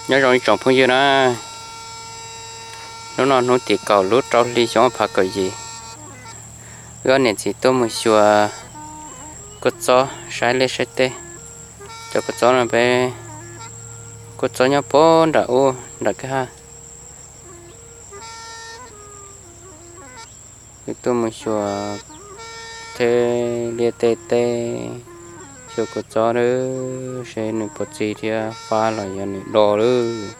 Nyob zoo ib tsoom phooj ywg na, hnub no hnub tim kaum lub rau hli xyoo ob phav kaum yim, wb ob niam txiv tuaj mus xyuas kua txob saib liaj saib teb. Cov kua txob no peb, kua txob nyob puag nram ub nram kwj ha. Wb tuaj mus xyuas tej liaj tej teb, xyuas kua txob lawm, seb nws puas txi thiab fab los yog nws do lawm.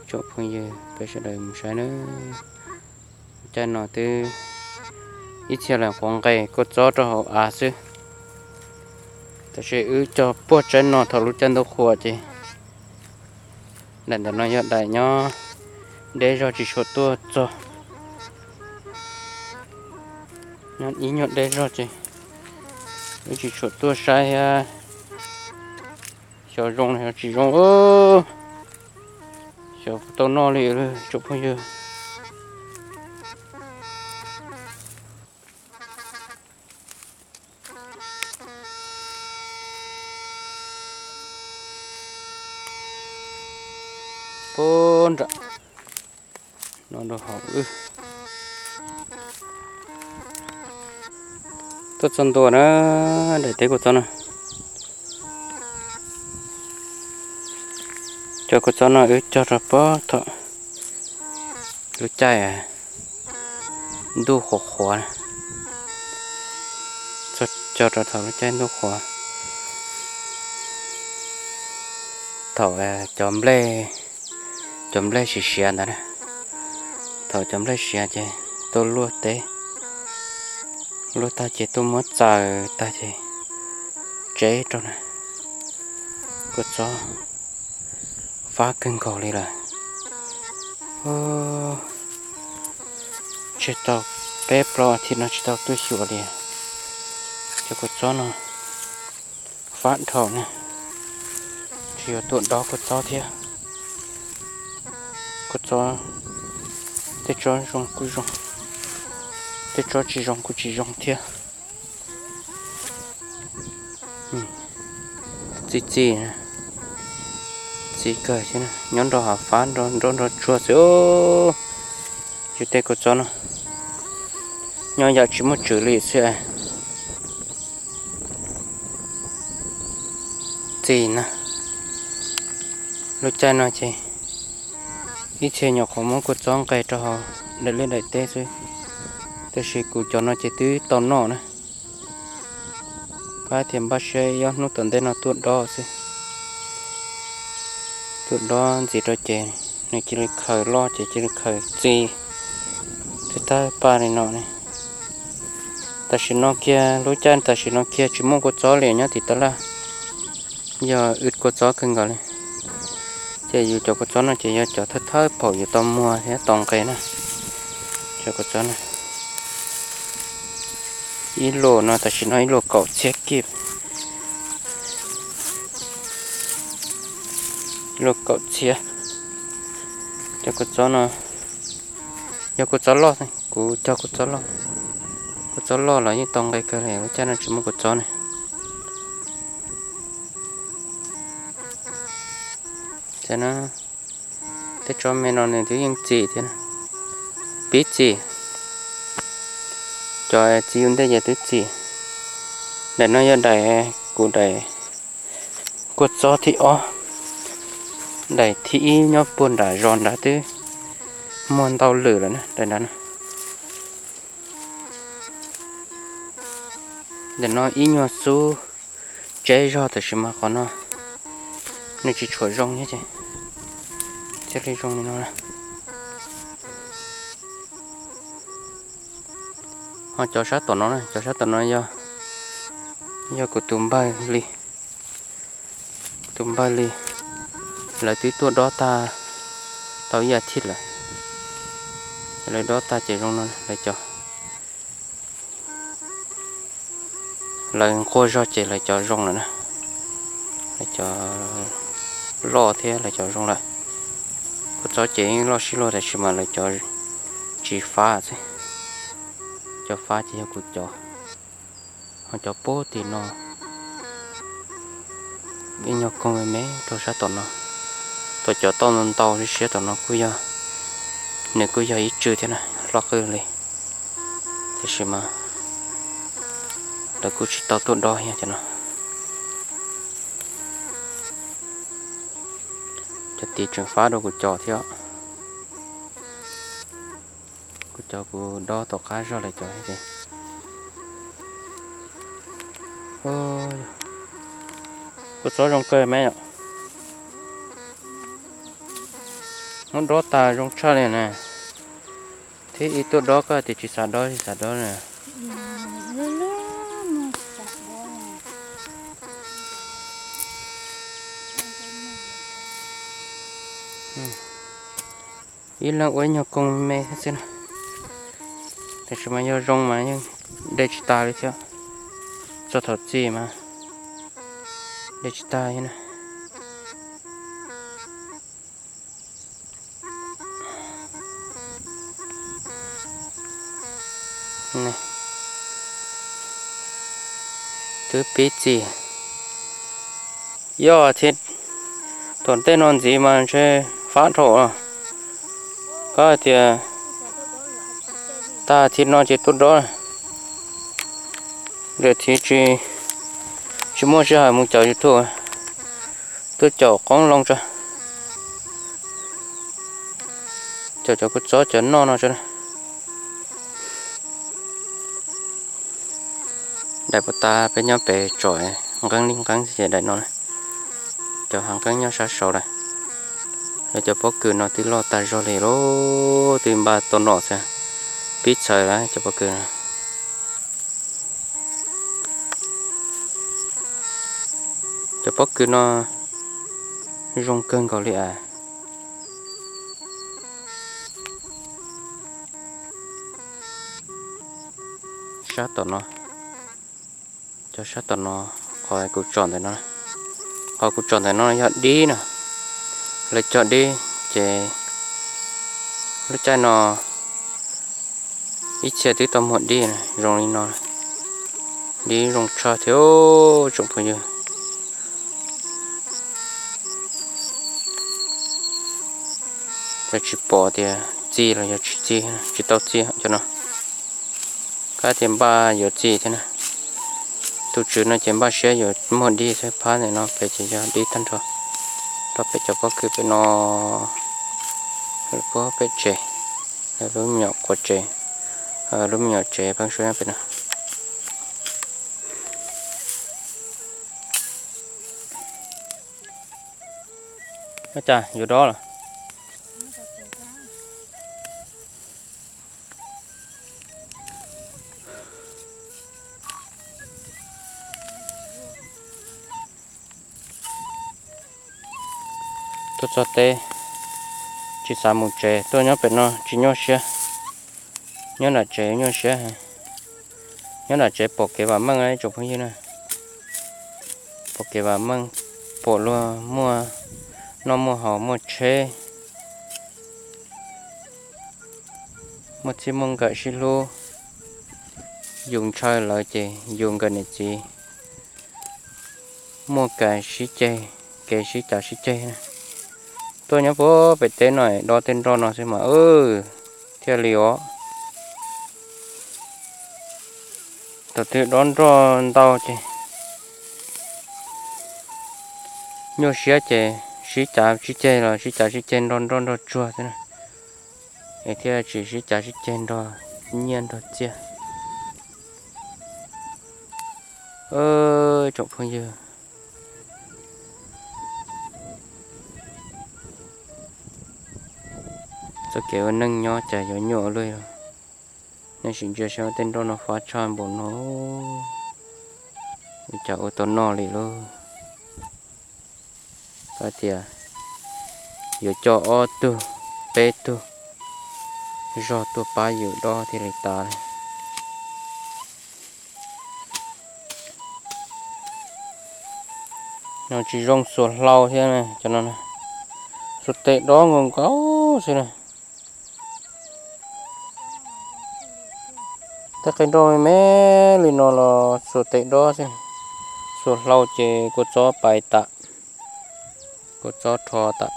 Tsoom phooj ywg peb sawv daws mus saib na. Caij no twb ib txhia lam quav nqes kua txob rau hauv av xwb, tab sis wb cog puag tsaib no thaum lub caij ntuj qhuav ces daim ntawm no yog daim nyob deb zog tsis tshua tuaj txog. Nyob ib nyuag deb zog ces wb tsis tshua tuaj saib thiab, xyov zoo los xyov tsis zoo, xyov puas tau noj li tsoom phooj ywg. Puag nram no rau hauv wb. Tuaj txog ntua na, daim teb kua txob no. Cov kua txob no wb cog rau puag thaum lub caij ntuj qhuav qhuav, cog rau thaum lub caij ntuj qhuav, thaum cov nplej, cov nplej siav siav ntawd na. Thaum cov nplej siav ces tuaj luaj teb, luaj tag ces tuaj muab txaws tag ces tseb rau na. Kua txob fab kawg nkaus li lawm. Tseg tau peb plaub as thiv no tsis tau tuaj xyuas li. Cov kua txob no fab dhau na, tsis yog tuaj dob kua txob thiab. Kua txob, tej tsob zoo kuj zoo, tej tsob tsis zoo kuj tsis zoo thiab. Txi txiv, txiv kawg thiab, nyob nrog hav fab nrog nrog tsuag xwb. Yus tej kua txob no nyob yam tsis muaj tswv li xwb. Txiv na, lub caij no ces ib txhia nyuam qhuav muab kua txob nqes rau hauv daim liaj daim teb xwb, tab sis kuv cov no ces twb tau noj na. Kab tias npaj siab ob hnub tom ntej no tuaj dob xwb. Tuaj dob ntxiv rau ces nws cia li khaws loj ces cia li khaws txi thawj thawj paj li no ne. Tam sim no kiag lub caij tam sim no kiag tsis muaj kua txob li nyob tim tab laj, yog wb kua txob kawg nkaus li. Ces yus cov kua txob no ces yog cov thawj thawj phaum yus tau muag thiab tau nqes na. Cov kua txob no, ib lus no tam sim no ib lus kaum txhiab kib, ib lus kaum txhiab. Cov kua txob no yog kua txob loj, kuv cog kua txob loj. Kua txob loj los yeej tau nqes kawg li, lub caij no tsis muaj kua txob ne. Tej tsob me no nws twb yeej txi thiab, pib txi. Cov txiv ua ntej ces twb txi. Daim no yog daim, kuv daim kua txob thib ob. Daim thib ib nyob puag nram zos nrad twb muag ntau lwm lawm na, daim nrad no. Ntawm no ib nyuag xub tseb zog tab sis mas qhov no nws tsis tshua zoo thiab ces thiaj li zoo li no. Ho cov sab tom no, cov sab tom no yog kuv tus npawg li, tus npawg li, lawv twb tuaj dob tag tau ib as thiv lawm. Lawv dob tag ces zoo no lawv cov, lawv nquag zog ces lawv cov zoo lawm na. Lawv cov loj thiab lawv cov zoo lawm. Kua txob ces yeej loj sib luag tab sis mas lawv cov tsis fab xwb. Cov fab ces yog kuv cov. Ho cov puag tim no ib nyuag koog me me rau sab tom no. Tuaj cov toj ntau ntau siab siab tom no kuj yog, nws kuj yog ib tsw thiab na, loj qwj li. Tiam sis mas lawv kuj tsis tau tuaj dob thiab cov no. Cov tid tseem fab dua kuv cov thiab. Kuv cov kuv dob tom qab zog lawm cov. Kuv txob zoo kawg me yom. Muab dob tas zoo tshaj li na. Thiab ib tuaj dob koj tias tsis xav dob tsis xav dob na. Ib leeg ua ib nyuag koog me xwb na. Tiam sis mas yog zoo mas yeej de tsis tas li thiab. Txog thaum txi mas de tsis tag li na. Twb pib txi, yog thiab. Thaum tej no ntxiv mas ntshe fab dhau los. Koj hais tias tag thiab no ces tuaj dob. Lwm thiab tsis, tsis muaj sij hawm mus caum YouTube, tuaj caum qoob loo tso. Caum cov kuv txob cov noj no tso. Daim puas tas peb nyob pem tsom nqeeb li nqeeb ces daim no na. Cov hav nqeeb nyob sab saud lawm. Lawv cov pob kws no twb loj tag zog li lauj, twb npaj tau nom xwb, pib txhaws lawm cov pob kws no. Cov pob kws no zoo kawg nkaus li as. Sab tom no, cov sab tom no, qhov kuv tsom ntawm no, qhov kuv tsom ntawm no yog dib na. Lawv cog dib ces lub caij no ib txhia twb tau muag dib zoo li no. Dib zoo tshaj thiab tsoom phooj ywg. Yog tsis pom tias txi los yog tsis txi, tsis tau txi cov no. Kab tias npaj yuav txi thiab na. Tus tswv no ces npaj siab yuav muag dib thiab, phab ntawm no pem ces yog dib tag nrho. Rau pem cov pob kws pem no, lawv puag pem tsev, lub me nyuam quav tsev, lub me nyuam tsev pheeb suab nyob pem no. Ua cas yuav dob los? Tuaj txog teb, tsis xav mus tsev, tuaj nyob pem no tsis nyuaj siab. Nyob nram tsev nyuaj siab. Nyob nram tsev pom kev vam meej ib tsoom phooj ywg na. Pom kev vam meej, pom luag muaj noj muaj haus, muaj tsheb, muaj txij muaj nkawm sib hlub. Yus ntshaw lawv ces yus nkawm niam txiv muaj kev sib ceg, kev sib cav sib ceg. Tuaj nyob puag pem teb no dob tej nroj no xwb mas thiaj li os. Thaum twg dob nroj ntau ces nyuaj siab ces sib cav sib ceg los sib cav sib ceg nrog nroj nrog tsuag xwb na, es thiaj tsis sib cav sib ceg nrog nyiaj nrog txiaj. Tsoom phooj ywg, txoj kev ua neej nyob cas yuav nyuaj ua luaj. Nej sim ntsia saib tej nroj no fab tshaj npaum no, ua cas ua tau noj li lauj. Koj tias yuav coj ob tug peb tug zog tuaj pab yus dob thiaj li tas li. No tsis zoo xuas hlau thiab cov no, xuas tes dob nkaus nkaus xwb na. Tej qe nroj me me li no los xuas tes dob xwb, xuas hlau ces kua txob pais tas, kua txob rho tas.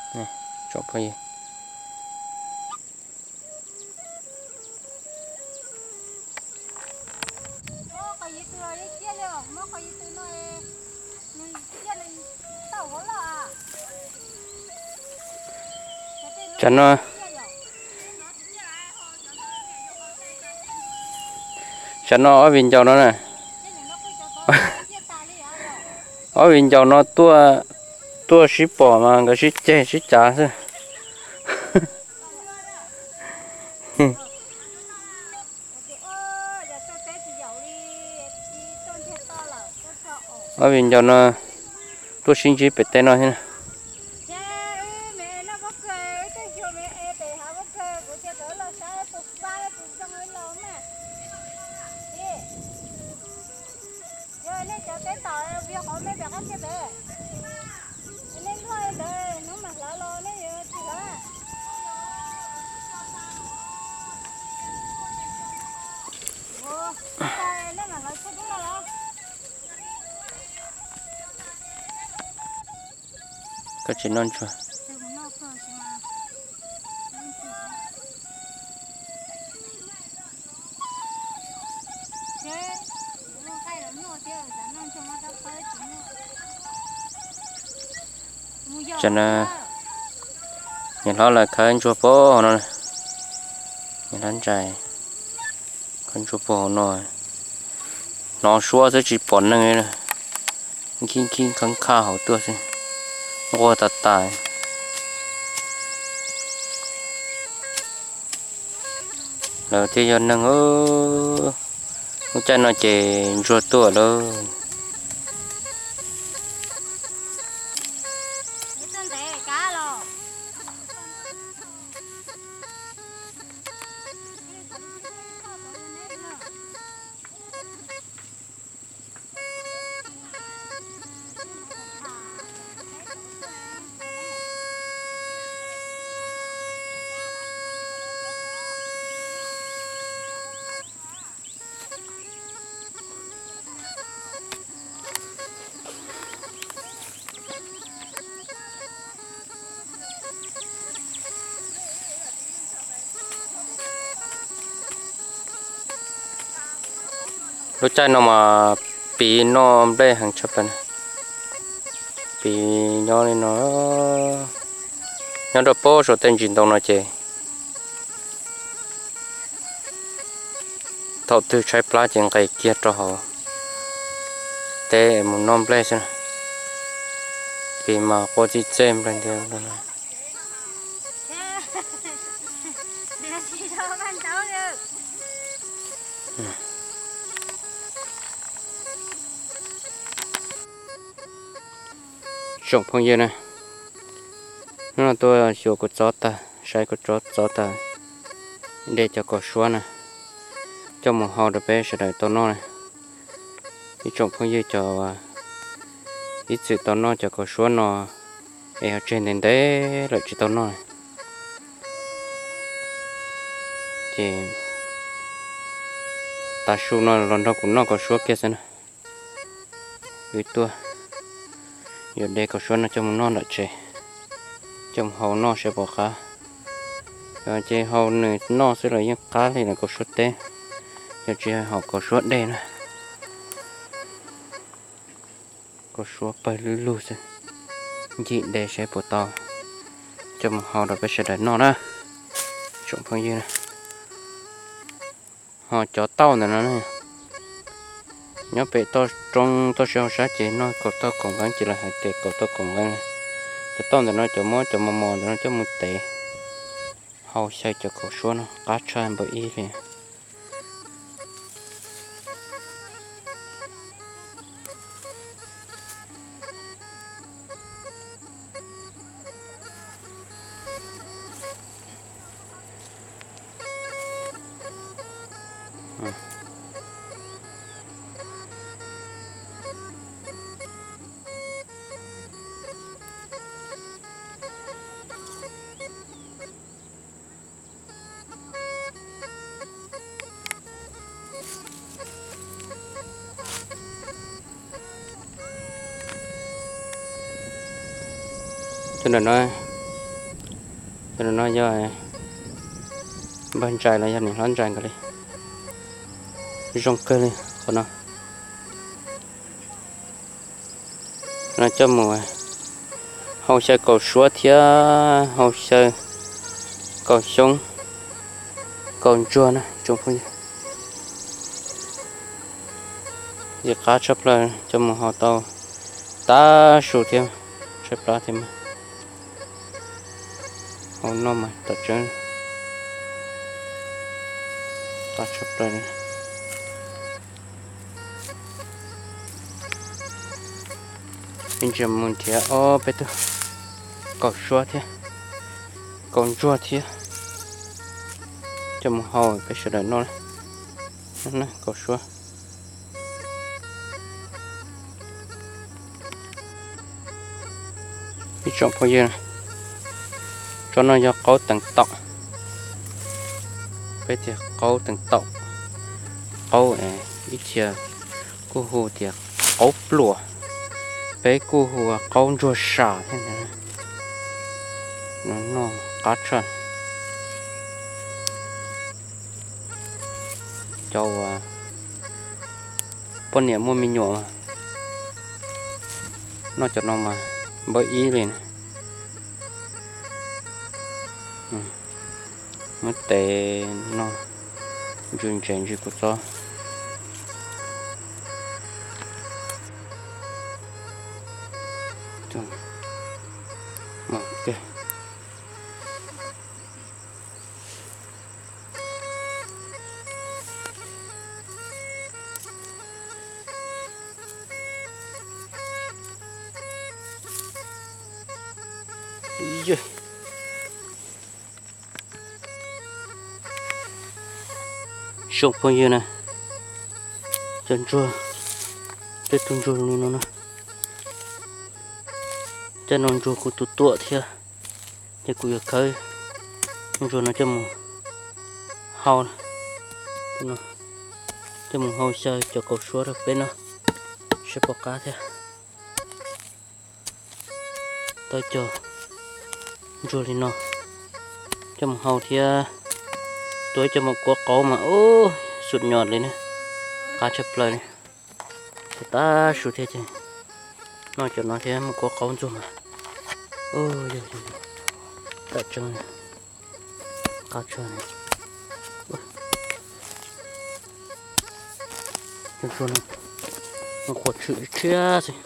Tsoom phooj ywg, tsam no, tsam no ob viv ncaus no na, ob viv ncaus no tuaj, tuaj sib pom mas nkawd sib ceg sib cav xwb. Ob viv ncaus no tuaj sib ntsib pem teb no thiab na. Koj tsis noj ntsuag. Tsam no, niam hlob lawv khawb ntsuag pem no, niam hlob Ntsais khawb ntsuag pem hauv no, hnov suab xwb tsis pom neeg, khib khib khab khaj hauv tuaj xwb, nquag tas tas. Lawv thiaj yog neeg. Lub caij no ces ntsuag tuaj lawm. Lub caij no mas piv noj nplej heev tshaj plaws. Piv nyob li no, nyob rau pem saum tej ntsis ntoo no ces thaum twg tshaib plab ces nqes kiag rau hauv teb mus noj nplej xwb. Piv mas quaj txij txej nplej ntiag. Tsoom phooj ywg na, hnub no tuaj xyuas kua txob tag, saib kua txob tag, de cov kaus suab na coj mus hau rau peb sawv daws tau noj na. Ib tsoom phooj ywg cov ib txwm tau noj cov kaus suab no es ho tseg ntev ntev lawm tsis tau noj, ces tav su no los nrog kuv noj kaus suab kiag xwb na. Wb tuaj yuav de kaus suab no coj mus noj nram tsev, coj mus hau noj saib puas qab. Ces hau nws noj xwb los yeej qab li lawm kaus suab teb, yog tsis hau kaus suab dej na. Kaus suab pawg lug lug xwb, ncig de saib puas tau, coj mus hau rau peb sawv daws noj na, tsoom phooj ywg na. Ho cov tauj ntawm no, nyob pem toj roob toj siab hauv sab ces noj kaus tauj kaus nqeeb ces lawv hais tias kaus tauj kaus nqeeb. Cov tauj ntawm no cov muab cov mos mos ntawm no coj mus tev hau xyaw cov kaus suab no qab tshaj npaum ib li. Tus ntawm no Cov no yog npawg ntxhais los yog niam hlob ntxhais nkawd li. Zoo kawg li qhov no. No coj mus hau xyaw kaus suab thiab hau xyaw kaus xyoob, kaus ntsuag na tsoom phooj ywg. Yog qab tshaj plaws, coj mus hau tau tag su thiab, tshaib plab thiab mas. Hau noj mas tom tseeb, qab tshaj plaws li. Ib ntsis mus nrhiav ob peb tug kaus suab thiab kaus ntsuag thiab coj mus hau peb sawv daws noj. Kaus suab. Ib tsoom phooj ywg, tsob no yog qaub teev taum, peb tias qaub teev taum, qaub, ib txhia kuj hu tias qaub pluas, peb kuj hu qaub ntsuag sam thiab. Noj qab tshaj. Cov uas poj niam muaj me nyuam mas noj cov no mas npawb ib li na. Muab tes no ntsis ntses ntsis kua txob. Tsoom phooj ywg na, cov ntsuag, tej tug ntsuag zoo li no na. Tej no ntsuag kuv tus tuam thiab, ces kuv yuav khawb ntsuag no coj mus hau, coj mus hau xyaw cov kaus suab rau peb noj, saib puas qab thiab. Tau cov ntsuag li no coj mus hau thiab, tuaj coj mus kuab qaub mas ub, xum nyos li ne, qab tshaj plaws li. Ces tab su thiab ces noj cov no thiab mus kuab qaub ntsuag mas, yog tam tseeb, qab tshaj. Ntsuag no qhuav tshwm tshiab xwb.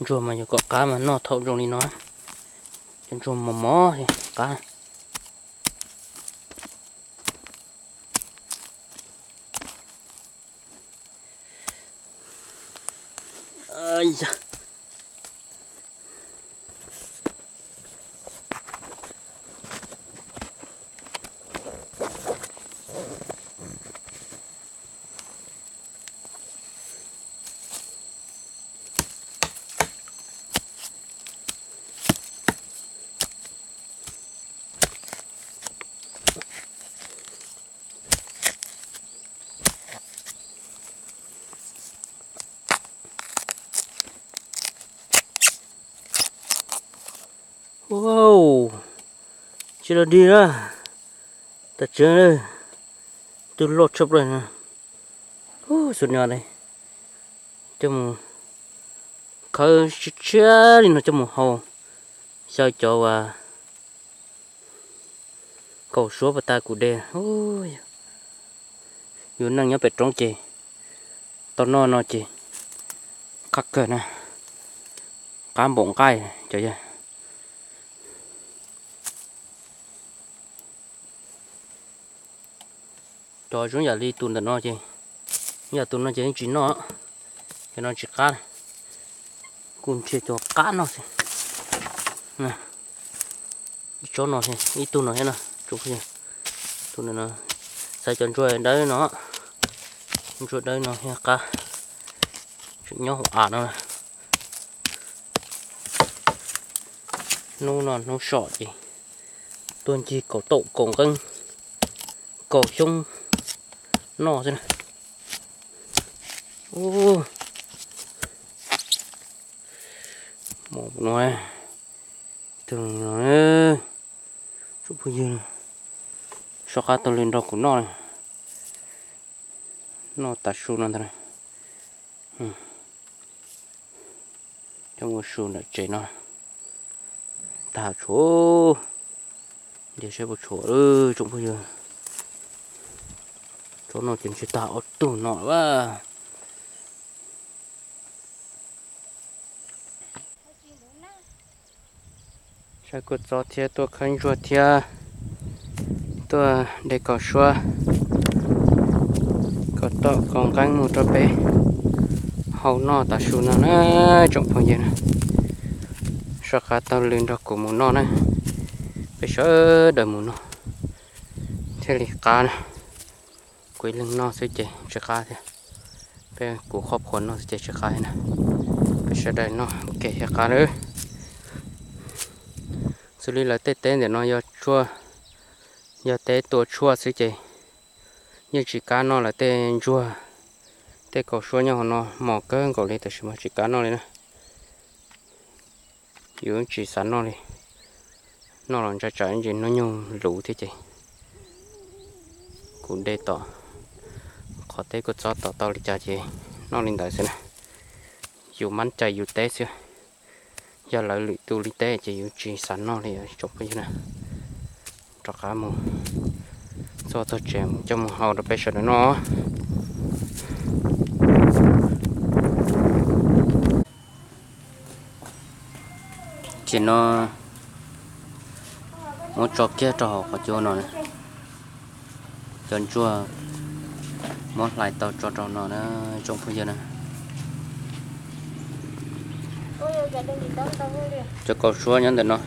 Ntsuag mas yog kom qab mas noj thaum zoo li no, cov ntsuag mos mos li qab. Wow, tsis los dig na, tam tseeb, twb loj tshaj plaws na. Xub no coj mus khawb tshiab tshiab li no coj mus hau xyaw cov uas kaum suab pas tas kuv de. Yus neej nyob pem roob ces tau noj no ces qab kawg na, qab npaum nqaij cov yog. Cov zoo yam li tus ntawm no ces, yam tus no ces yeej tsis noj, cov no tsis qab, kuj nrhiav cov qab noj xwb. Ib tsob no, ib tug no thiab no, tus ntawm no, xaiv cov ntsuag dawb no, ntsuag dawb no thiab qab, tseem nyob hauv av no. Hnub no hnub som ces tuaj ncig kaum taum kaum nqeeb kaum xyoob noj xwb na. Mus no, Tug no, tsoom phooj ywg, soj qab taug lw nrog kuv noj, noj tav su no ntag. Coj mus su ntawm tsev no, tag tshuav, ntiag saib puas tshuav tsoom phooj ywg. Tsob no ces ntshe tag ob tug no lawm. Saib kua txob thiab tuaj khawb ntsuag thiab tuaj de kaus suab, kaus toj kaus nqeeb mus rau peb hau noj tav su no na, tsoom phooj ywg na. Soj qab taug lw nrog kuv mus noj na, peb sawv daws mus noj thiaj li qab na. Kuv ib leeg noj xwb ces tsis qab thiab, peb kuv qhov phuam noj xwb ces tsis qab thiab na. Peb sawv daws noj ua ke thiaj qab lawm. Xws li lawv tej teb ntawm no yog tshuaj, yog teb tua tshuaj xwb ces yeej tsis kam noj lawv tej ntsuag, tej kaus suab nyob hauv no mos kawg nkaus li, tab sis mas tsis kam noj li na. Yus tsis xav noj li, noj los ntshai tsam ntsis hnub nyoog luv thiab ces kuv de tom qhov teb kua txob tom tau li cas ces noj li ntawd xwb na. Yus mab cai yus teb xwb, yog lawv lwm tus li teb ces yus tsis xav noj li tsoom phooj ywg na. Rov qab mus txog txog tsev coj mus hau rau peb sawv daws noj. Ces no muab tso kiag rau hauv qhov cub no na, cov ntsuag muab hlais tau tso rau no na, tsoom phooj ywg na. Cov kaus suab nyob ntawm no.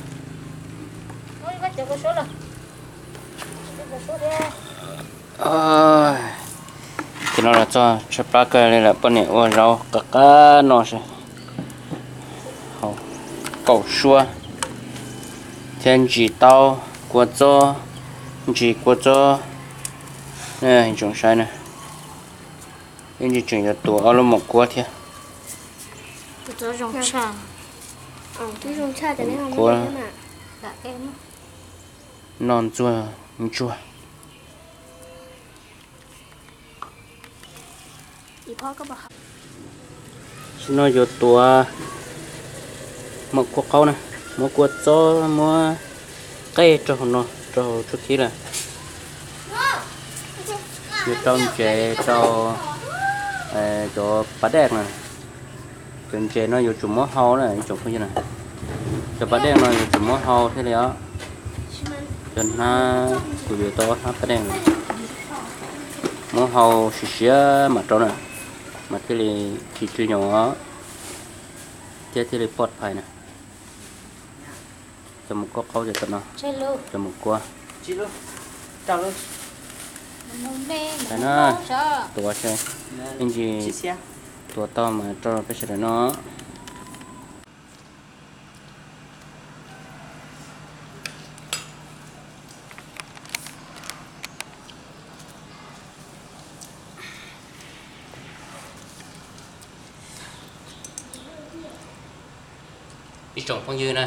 Ces no los txog tshaib plab kawg li lawm, poj niam ua zaub qab qab noj saib. Kaus suab thiab ntsis taub kua txob, ntsis kua txob, tsoom saib na. Ib ntsis tseem yuav tuav ob lub maum kuab thiab. Kuab noj ntxuag ntsuag. Tam sim no yuav tuav maum kua qaub na, muab kua txob muab qej rau hauv no, rau hauv tshuab khib lawm. Yuav rau ntsev rau cov pas dej na. Cov ntsev no yuav tsum muab hau na ib tsoom phooj ywg na. Cov pas dej no yuav tsum muab hau thiaj li os. Cov hnab, kuv yuav tau ob hnab pas dej no, muab hau siav siav mam rau na, mas thiaj li tsis tsw nyom thiab thiaj li poj phais na. Cov maum kua qaub cov no, cov maum kua. Tuav, ib ntsis tuav tau mas rau peb sawv daws noj. Ib tsoom phooj ywg na,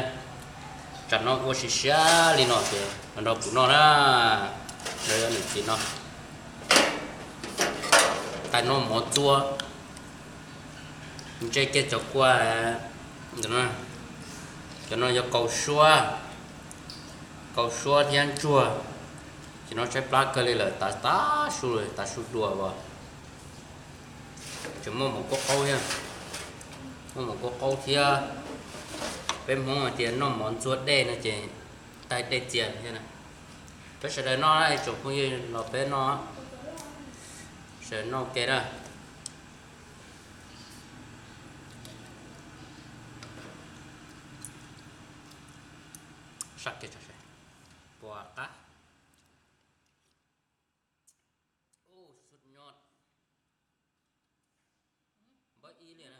tsam no ua siav siav li no ces los nrog kuv noj na. Nrog yog niam txiv no, tais noj mov txua, ntshe kiag cov kua, cov no yog kaus suab, kaus suab thiab ntsuag. Ces no tshaib plab kawg li lawm, tav tav su, tav su dua as. Tseem muaj maum kua qaub thiab, muaj maum kua qaub thiab. Peb Hmoob hais tias noj mov ntxuag dej no ces taig dej txias thiab na. Peb sawv daws noj, ib tsoom phooj ywg los peb noj, sawv daws noj ua ke na. Saj kiag tso seb puas qab. Ub, suj nyoj. Npawb ib li na.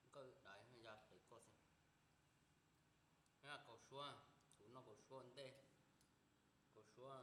Nkaw dais ya pem koj xwb. Kaus suab, kuv noj kaus suab ntej. Kaus suab